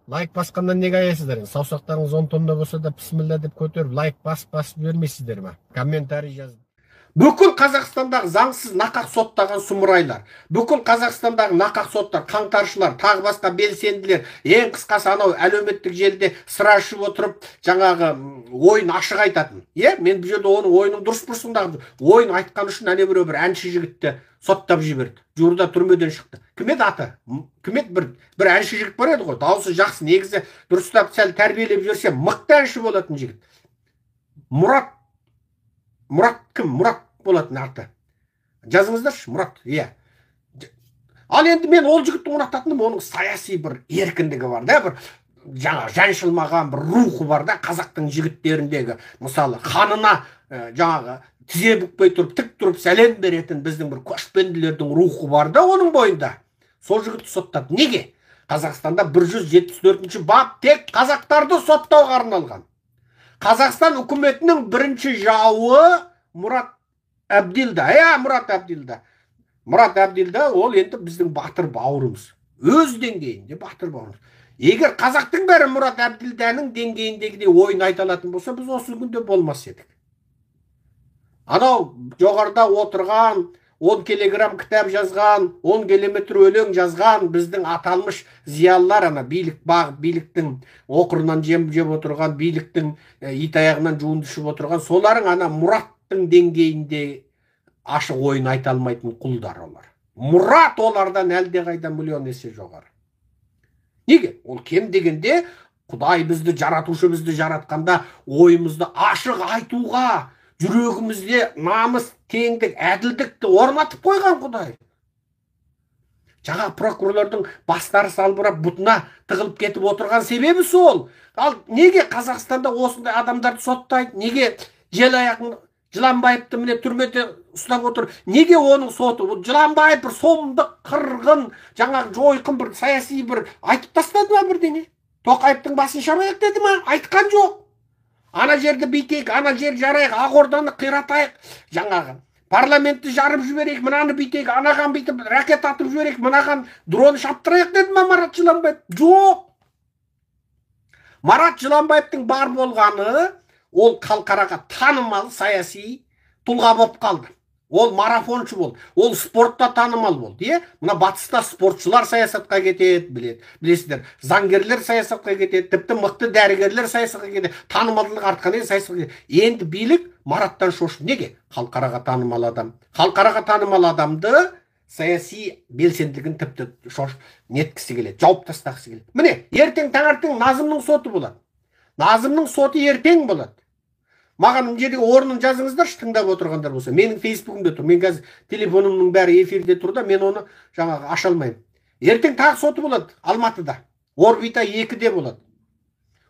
Лайк басқаннан неге аяйсыздар енді? Саусақтарыңыз 10 тонна болса да, бісміллә деп көтеріп, лайк басып жібермейсіздер ма? Комментарий жазып. Бүкіл Қазақстандағы заңсыз нақақ соттаған сұмырайлар, бүкіл Қазақстандағы нақақ соттар, қаңтаршылар, тағы басқа белсенділер, ең қысқасы анау әлеуметтік желіде сыра ішіп отырып, жаңағы ойын ашық айтатын. Е, мен бұл жерде оның ойының дұрыс бұрысындағы ойын айтқан үшін әне біреу бір әнші жігітті соттап жіберді. Жуырда түрмеден шықты. Кім еді аты? Кім еді? Бір әнші жігіт бар еді ғой, дауысы жақсы, негізі дұрыстап сәл тәрбиелеп жіберсе, мықты әнші болатын жігіт. Мұрат кім? Мұрат болатын аты. Жазыңыздаршы, Мұрат, иә. Ал енді мен ол жігітті ұнататыным, оның саяси бір еркіндігі бар да, бір жаңа жаншылмаған бір рухы бар да, қазақтың жігіттеріндегі, мысалы, ханына жаңағы тізе бүкпей тұрып, тік тұрып сәлем беретін біздің бір көшпенділердің рухы бар да оның бойында. Сол жігітті соттады. Неге? Қазақстанда 174 бап тек қазақтарды соттауға арналған. Қазақстан үкіметінің бірінші жауы Мұрат Әбділда. Иә, Мұрат Әбділда. Мұрат Әбділда ол енді біздің батыр бауырымыз. Өз деңгейінде батыр бауырымыз. Егер қазақтың бәрі Мұрат Әбділданың деңгейіндегідей ойын айта алатын болса, біз осы күнде болмас едік. Анау жоғарыда отырған, 10 килограмм кітап жазған, 10 километр өлең жазған біздің аталмыш зиялылар, ана билік бағып, биліктің оқырынан жем жеп отырған, биліктің ит аяғынан жуынды ішіп отырған, соларың ана Мұраттың деңгейінде ашық ойын айта алмайтын құлдар олар. Мұрат олардан әлдеқайда миллион есе жоғары. Неге? Ол кем дегенде Құдай бізді жаратушы бізді жаратқанда ойымызды ашық айтуға, жүрегімізде намыс, теңдік, әділдікті орнатып қойған Құдай. Жаңа прокурорлардың бастары салбырап, бұтына тығылып кетіп отырған себебі сол. Ал неге Қазақстанда осындай адамдарды соттайды? Неге жел аяғын Жыланбаевты міне түрмеде ұстап отыр? Неге оның соты? Бұл Жыланбаев бір сомдық, қырғын, жаңағы жойқын бір саяси бір айтып тастады ма бірдеңе? Тоқаевтың басын шабайық деді ма? Айтқан жоқ. Ана жерді бүйтейік, ана жер жарайық, Ақорданы қиратайық, жаңағы парламентті жарып жіберейік, мынаны бүйтейік, анаған бүйтіп ракета атып жіберейік, мынаған дрон шаптырайық деді ма Марат Жыланбаев? Жоқ. Марат Жыланбаевтың бар болғаны ол халықараға танымал саяси тұлға болып қалды. Ол марафоншы болды, ол спортта танымал болды. Е? Мына батыста спортшылар саясатқа кетеді, білесіздер, заңгерлер саясатқа кетеді, тіпті мықты дәрігерлер саясатқа кетеді, танымалдылық артқаннан кейін саясатқа кетеді. Енді билік Мараттан шошып. Неге? Халықараға танымал адам. Халықараға танымал адамды саяси белсенділігін тіпті шошып неткісі келеді, жауып тастағысы келеді. Міне, ертең таңертең Назымның соты болады. Назымның соты ертең болады. Маған мына жерде орнын жазыңыздаршы, тыңдап отырғандар болса. Менің фейсбугімде тұр. Мен қазір телефонымның бәрі эфирде тұр да, мен оны жаңағы аша алмаймын. Ертең тағы соты болады Алматыда. Орбита 2-де болады.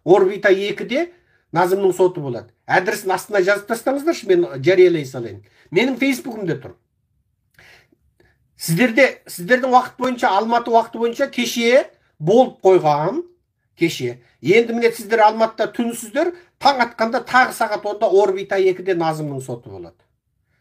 Орбита 2-де Назымның соты болады. Адресін астына жазып тастаңыздаршы, мен жариялай салайын. Менің фейсбугімде тұр. Сіздердің уақыт бойынша, Алматы уақыты бойынша кеше болып қойған, кеше. Енді міне сіздер Алматыда түнсіздер, таң атқанда тағы сағат 10-да Орбита 2-де Назымның соты болады.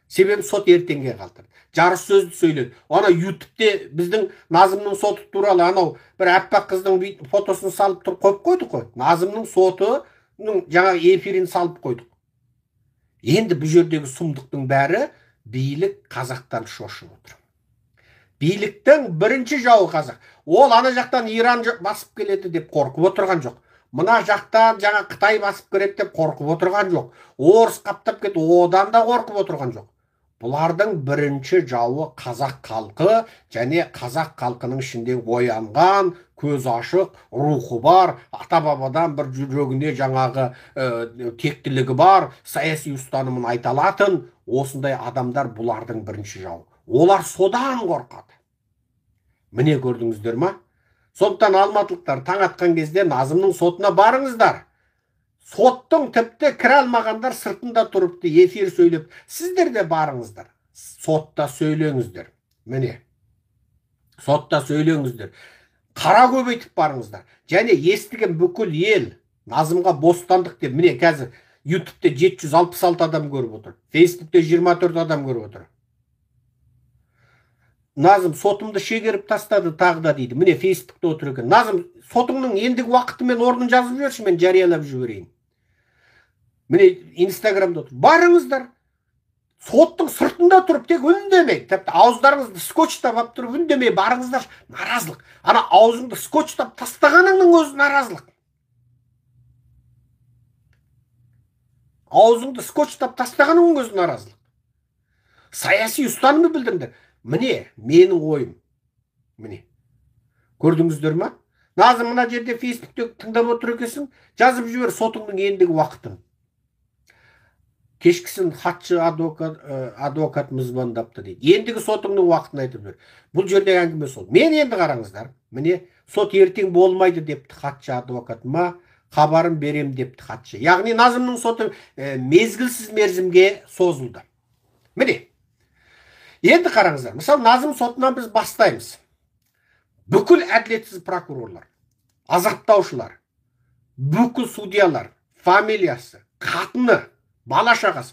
Себебі сот ертеңге қалдырды. Жарыс сөзді сөйледі. Ана ютубте біздің Назымның соты туралы анау бір аппақ қыздың фотосын салып тұрып қойып қойдық қой. Назымның сотының жаңағы эфирін салып қойдық. Енді бұл жердегі сұмдықтың бәрі билік қазақтан шошып отыр. Биліктің бірінші жауы қазақ. Ол ана жақтан Иран басып келеді деп қорқып отырған жоқ. Мына жақтан жаңа Қытай басып келеді деп қорқып отырған жоқ. Орыс қаптап кетті, одан да қорқып отырған жоқ. Бұлардың бірінші жауы қазақ халқы және қазақ халқының ішінде оянған, көзі ашық, рухы бар, ата-бабадан бір жүрегіне жаңағы тектілігі бар, саяси ұстанымын айта алатын осындай адамдар бұлардың бірінші жауы. Олар содан қорқады. Міне көрдіңіздер ма? Сондықтан алматылықтар таң атқан кезде Назымның сотына барыңыздар. Соттың тіпті кіре алмағандар сыртында тұрыпты, эфир сөйлеп. Сіздер де барыңыздар. Сотта сөйлеңіздер. Міне. Сотта сөйлеңіздер. Қара көбейтіп барыңыздар. Және естіген бүкіл ел Назымға бостандық деп. Міне қазір ютубте 766 адам көріп отыр. Фейсбукте 24 адам көріп отыр. Назым сотымды шегеріп тастады тағы да дейді. Міне, Фейсбукте отыр екен. Назым, сотыңның ендігі уақыты мен орнын жазып жіберші, мен жариялап жіберейін. Міне, Инстаграмда отыр. Барыңыздар. Соттың сыртында тұрып тек үндемей, тіпті ауыздарыңызды скотчтап алып тұрып үндемей барыңыздар, наразылық. Ана аузыңды скотчтап тастағаныңның өзі наразылық. Аузыңды скотчтап тастағаныңның өзі наразылық. Саяси ұстанымды білдіріңдер. Міне, менің ойым. Міне. Көрдіңіздер ма? Назым, мына жерде Фейсбукте тыңдап отыр екенсің, жазып жібер сотыңның ендігі уақытын. Кешкісін хатшы адвокатымыз звондапты дейді. Ендігі сотыңның уақытын айтып жібер. Бұл жерде әңгіме сол. Мен енді қараңыздар, міне, сот ертең болмайды депті хатшы адвокатыма, хабарын берем депті хатшы. Яғни Назымның соты мезгілсіз мерзімге созылды. Міне. Енді қараңыздар, мысалы Назым сотынан біз бастаймыз. Бүкіл әділетсіз прокурорлар, азаптаушылар, бүкіл судьялар, фамилиясы, қатыны, бала шағасы.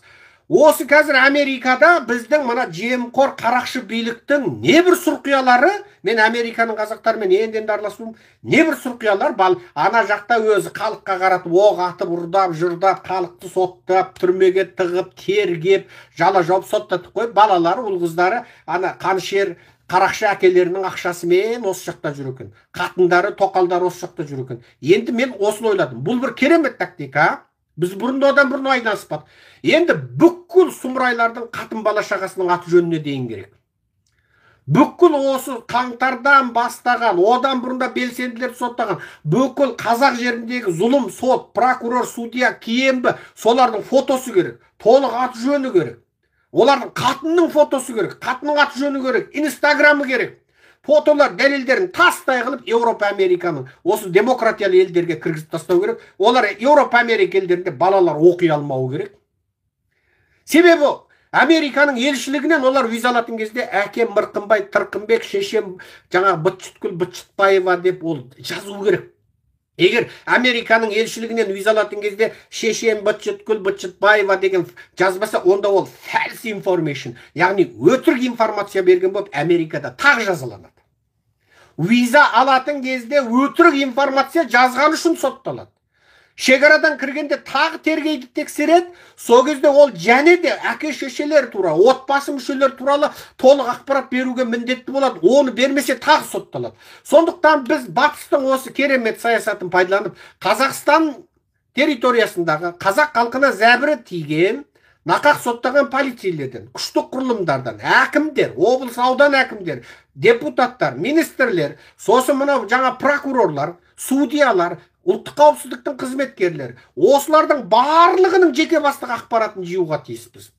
Осы қазір Америкада біздің мына жемқор қарақшы биліктің небір сұрқиялары, мен Американың қазақтарымен енді-енді араласуым, небір сұрқиялар ана жақта өзі халыққа қаратып, оқ атып, ұрдап, жырдап, халықты соттап, түрмеге тығып, тергеп, жала жауып соттатып қойып, балалары, ұл қыздары ана қанішер қарақшы әкелерінің ақшасымен осы жақта жүр екен. Қатындары, тоқалдары осы жақта жүр екен. Енді мен осыны ойладым. Бұл бір керемет тактика. Біз бұрын одан бұрын айналыспадық. Енді бүкіл сұмырайлардың қатын бала шағасының аты жөніне дейін керек. Бүкіл осы қаңтардан бастаған, одан бұрын да белсенділерді соттаған, бүкіл қазақ жеріндегі зұлым сот, прокурор, судья, КМБ, солардың фотосы керек, толық аты жөні керек. Олардың қатынның фотосы керек, қатынның аты жөні керек, инстаграмы керек. Фотолар дәлелдерін тастай қылып Еуропа, Американың осы демократиялы елдерге кіргізіп тастау керек. Олар Еуропа, Америка елдерінде балалар оқи алмау керек. Себебі Американың елшілігінен олар виза алатын кезде әкем Мырқымбай Тырқымбек, шешем жаңағы Бытшыткүл Бытшытбаева деп ол жазу керек. Егер Американың елшілігінен виза алатын кезде шешем Бытшыткүл Бытшытбаева деген жазбаса, онда ол false information, яғни өтірік информация берген болып Америкада тағы жазаланады. Виза алатын кезде өтірік информация жазған үшін сотталады. Шекарадан кіргенде тағы тергейді, тексереді. Сол кезде ол және де әке шешелер туралы, отбасы мүшелері туралы толық ақпарат беруге міндетті болады. Оны бермесе тағы сотталады. Сондықтан біз батыстың осы керемет саясатын пайдаланып, Қазақстан территориясындағы қазақ халқына зәбірі тиген, нақақ соттаған полицейлерден, күштік құрылымдардан, әкімдер, облыс, аудан әкімдер, депутаттар, министрлер, сосын мынау жаңа прокурорлар, судьялар, ұлттық қауіпсіздіктің қызметкерлері, осылардың барлығының жеке бастық ақпаратын жиюға тиіспіз.